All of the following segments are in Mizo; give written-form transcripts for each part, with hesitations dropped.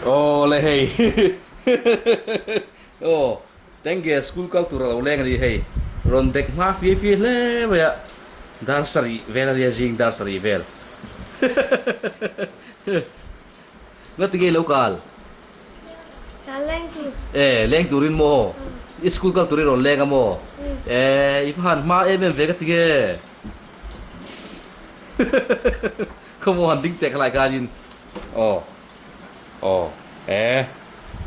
Aw le hei aw tenge school kal tur a lo leng a ni hei rawn dek hma fie fie hle mai a dar sarih vel a nia zing dar sarih vel nga tinge i lo kal e leng turin maw i school kal turin rawn leng a maw e i va han hma em em ve ka tinge. Khawmaw han ding teh khalai khanin aw aw e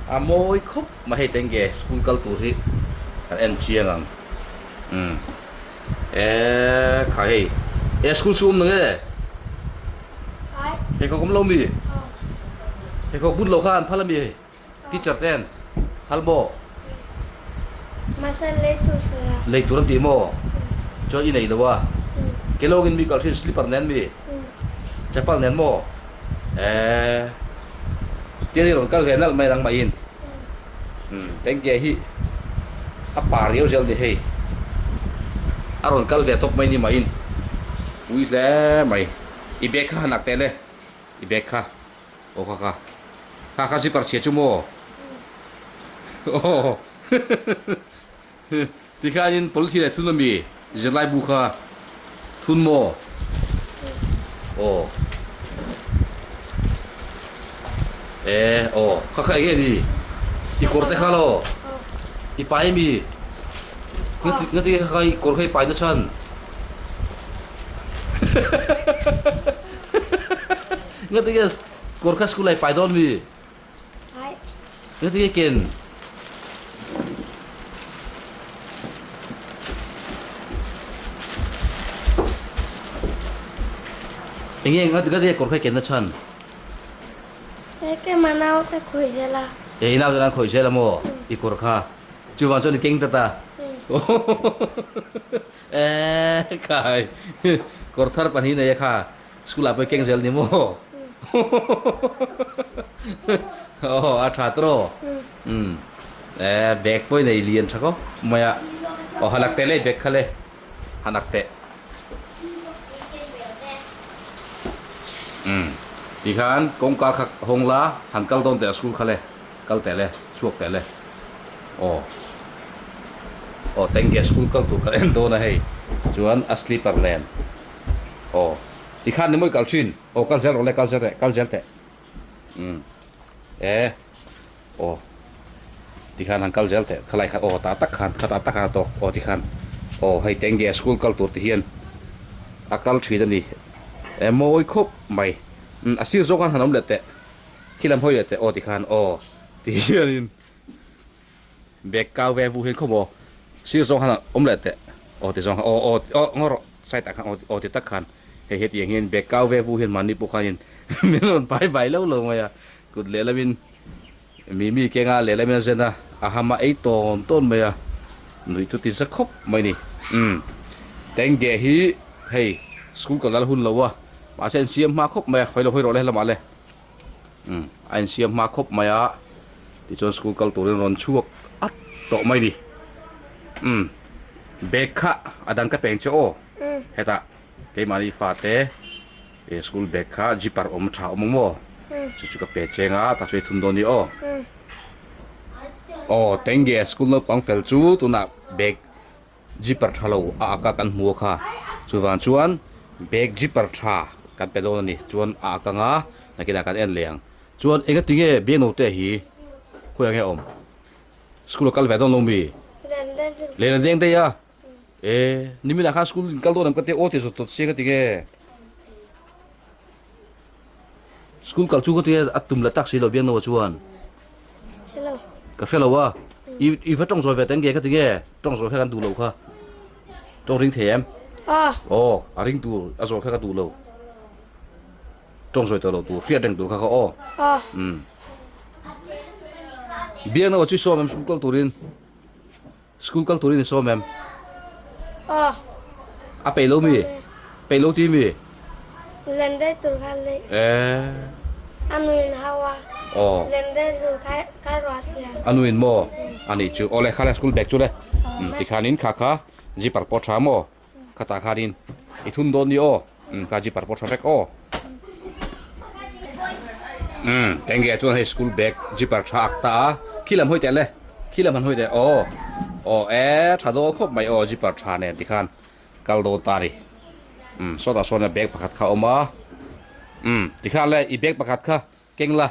a mawi khawp mai hei teng ge school kal tur hi kan en chiang ang umm e kha hei e school chu awm nange pheikhawk awm lo mi pheikhawk bun loh kha an phal ami hei. Teacher ten phal maw? Mahse lei tur sawi a. Lei tur an ti maw? Chuan i nei lo a. Kelawngin mi kal thin slipper nen mi? Chapal nen maw? Eeh. Tiang i rawn kal ve nalh mai rang maiin. Umm tengke hi a pa riau zel ni hei. A rawn kal ve tawp mai ni maiin. Pui hle mai. I bag kha han ak teh le. I bag kha. Aw kha kha kha kha zipper chhia chu maw aw tikhanin polythene ah thun ami zirlai bu kha thun maw aw e aw kha kha enge ni i kawr te kha law i pai ami ngati nge kha kha i kawr kha i pai na chhan. Nga ti nge kawr kha school ah i pai dawn mi? Nga ti nge ken? Enge nga ti nge kawr kha i ken na chhan? Eke ma nau te khawih zel a. E i nau te nan khawih zel a maw i kawr kha? Chuvang chuan i keng ta ta. Eee khai kawr thar pahnih nei a kha school ah pawh i keng zel ni maw aw a tha tawh umm eee bag pawh i nei lian tha khawp mai a aw han ak teh le bag kha le han ak teh umm tikhan kawngka kha hawng la han kal dawn teh a school kha le. Kal teh le, chhuak teh le. Aw. Aw, tengge school kal tur kan en dawn a hei. Chuan a slipper nen. Aw. Tikhan ni mawi kal thin. Aw, kal zel rawh le, kal zel teh, kal zel teh. Umm. E. Aw. Tikhan han kal zel teh. Khalai kha aw, tah tak khan, khatah tak khan a tawk. Aw, tikhan. Aw, hei tengge school kal tur ti hian a kal thin a ni. E mawi khawp mai. Umm, a sir zawk khan han awm leh teh. Khi lam hawi leh teh aw ti khan aw ti hianin bag kau ve vu hian khawmaw sir zawng khan awm leh teh aw ti zawng khan aw aw aw ngaw rawh side ah khan aw aw ti tak khan hei hetiang hian bag kau ve vu hian mahni pawh khanin min rawn pai bai lo lo mai a kut lehlamin mimi kenga lehlamin a zen a a hama ei tawn tawn mai a nuih chu ti za khawp mai ni umm tengge hi hei school kal hun lo a mahse an siam hma khawp mai a hawi lo hawi rawh le lamah le. Umm a insiam hma khawp mai a tichuan school kal turin rawn chhuak at tawh mai ni umm bag kha a dang ka peng che aw hetah keimahni fate eh school bag kha zipper awm tha awm ang maw chu chu ka pe cheng a tah chu i thun dawn ni aw aw tengge school naupang fel chu tunah bag Zipper tha lo a ak a kan hmu a kha chuvang chuan bag zipper tha kan pe dawn a ni chuan a ak anga nakinah kan en leh ang chuan enga tinge biangnote hi khawiah nge a awm school a kal ve dawn lo mi len a deng daih a e niminah khan school in kal dawn em ka tia aw ti zawt zawt sia ka ti nge school kal chu ka tia a tum la tak si lo biangnoa chuan. Ka hre lo a, i i va tawng zawi ve teng nge ka ti nge tawng zawi kha kan duh loh kha tawng ring thei em? Aw a ring tur a zawi kha ka duh lo tawng zawi tawh loh tur hriat reng tur kha kha aw umm biakna aw chu i sawm em school kal turin school kal turin i sawm em? A peih lo mi? Peih lo ti mi? Lendai tur kha le. Eh. A nuin hau a. Aw. Lendai tur kha kha ruat hian. A nuin maw? A nih chu. Awle kha le school bag chu le. Tikhanin kha kha zipper pawh tha maw? Khatah khanin i thun dawn ni aw. Kha zipper pawh tha vek aw. Umm tenge chuan hei school bag zipper tha ak ta a khi lam hawi teh le khi lam han hawi teh aw aw e tha dawn khawp mai aw zipper tha nen tikhan kal dawn ta a ni umm sawtah sawn bag pakhat kha a awm a umm tikhan le i bag pakhat kha keng la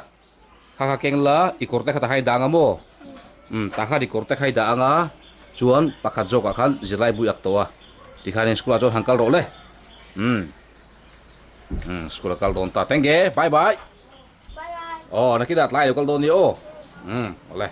kha kha keng la i kawr te kha ta kha i dah ang a maw umm tah khan i kawr te kha i dah ang a chuan pakhat zawkah khan zirlai bui ak tawh a tikhanin school ah chuan han kal rawh le umm. Umm school a kal dawn ta thank you bye bye Bye bye. Aw nakinah tlai lo kal dawn nia aw umm awle.